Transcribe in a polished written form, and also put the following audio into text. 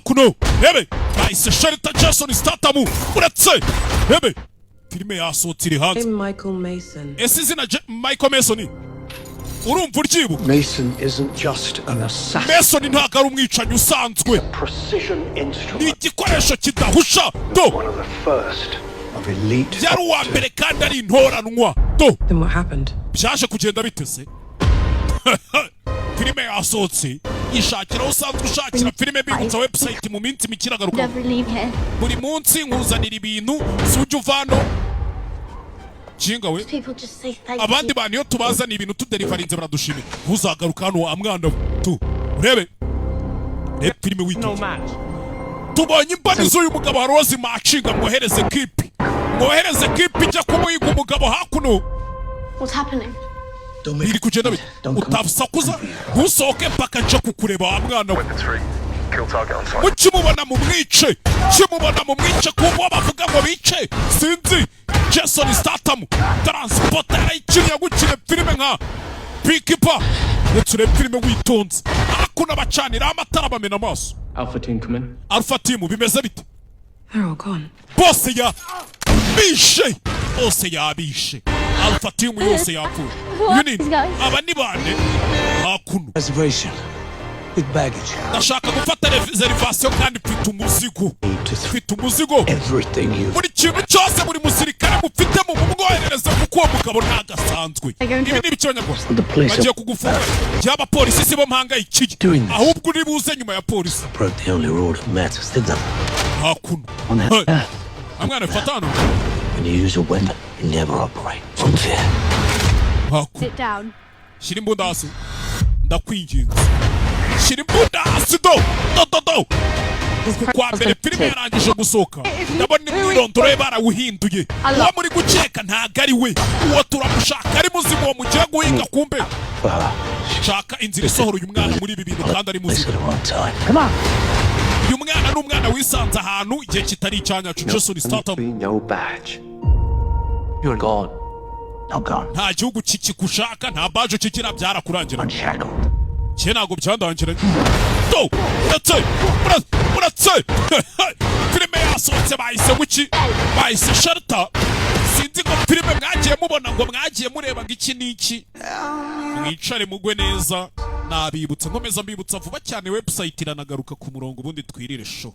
Hakuno rebe, bahise Shelter, Jason Statham. Uretse rebe, filime yasohotse, iri hanze. I'm Michael Mason. Ese izina Michael Mason urumva uryibuka? Mason isn't just an assassin. Mason ntabwo ari umwicanyi usanzwe. Precision instrument. Ni igikoresho kidahusha do. One of the first of elite. Yari uwa mbere kandi ari intoranwa do. Then what happened? Byaje kugenda bitese. Filime yasohotse, ishakira aho usanzwe ushakira filime. Bibutsa website, mu minsi mike iragaruka. Never leave here. Buri munsi nkuzanira ibintu, si ujya uvano kinga we. People just say thank Abandi you. bantu iyo tubazana ibintu tudeliverinze baradushimira. Ntuzagaruka hano wa mwana we. Tu urebe, rebe filime witonze. Tubonye imboni z'uyu mugabo, hari uwo zimacinga. Mwohereze kipi, mwohereze kipi ijya kumuhiga umugabo hakuno. What's happening? Biri kugenda bite? Utasakuza, ntusohoke mpaka nje kukureba wa mwana we. Mukimubona mumwice, kimubona mumwice. Kuko bavuga ngo bice, sinzi. Jason Statham, Transporter, yarayikiniye, gukina filime nka Beekeeper. Ndetse urebe filime witonze. Hakuno bacanira amatara, bamena amaso. Alpha team, come in. Alpha team, bimeze bite? They're all gone. Bose ya bishe, bose yabishe. Alpha team yose yapfuye. Uyu ni aba ni bande hakuno? Reservation with baggage. Ndashaka gufata reservation kandi mfite umuzigo, mfite umuzigo. Everything you Buri kintu cyose, buri musirikare mufite mu mumwoherereze, kuko uwo mugabo ntabwo asanzwe. Ibi ni ibiki, Abanyarwanda bagiye kugufunga? By'abapolisi si bo mpangayikiye, ahubwo uri buze nyuma ya polisi. Broke the only rule that matters, didn't I? Hakuno. On that Hey. earth, Amwana, fata hano. when you use a weapon, you never operate from fear. Hakuno. Sit down. Shyira imbunda hasi, ndakwinginze, shyira imbunda hasi. Do do do do. Uku kwa mbere filime yarangije gusohoka, ndabona imyirondoro ye barawuhinduye. Uwo muri gukeka ntabwo ari we, uwo turamushaka ari muzima, uwo mugiye guhinga. Kumbe shaka inzira isohora uyu mwana muri ibi bintu kandi ari muzima. Uyu mwana ni umwana wisanze ahantu igihe kitari icyanyacu. Jason Statham. No badge. You're gone. Not gone. Nta gihugu kikigushaka, nta badge kigira, byarakurangira. Cye ntabwo byandangiranye do. Uretse uretse filime yasohotse, bahise guki? Bahise Shelter. Sinzi ngo filime mwagiye mubona, ngo mwagiye mureba ngo iki n'iki. Mwicare mugwe neza. Nabibutsa, nkomeza mbibutsa, vuba cyane website iranagaruka ku murongo, ubundi twirire show.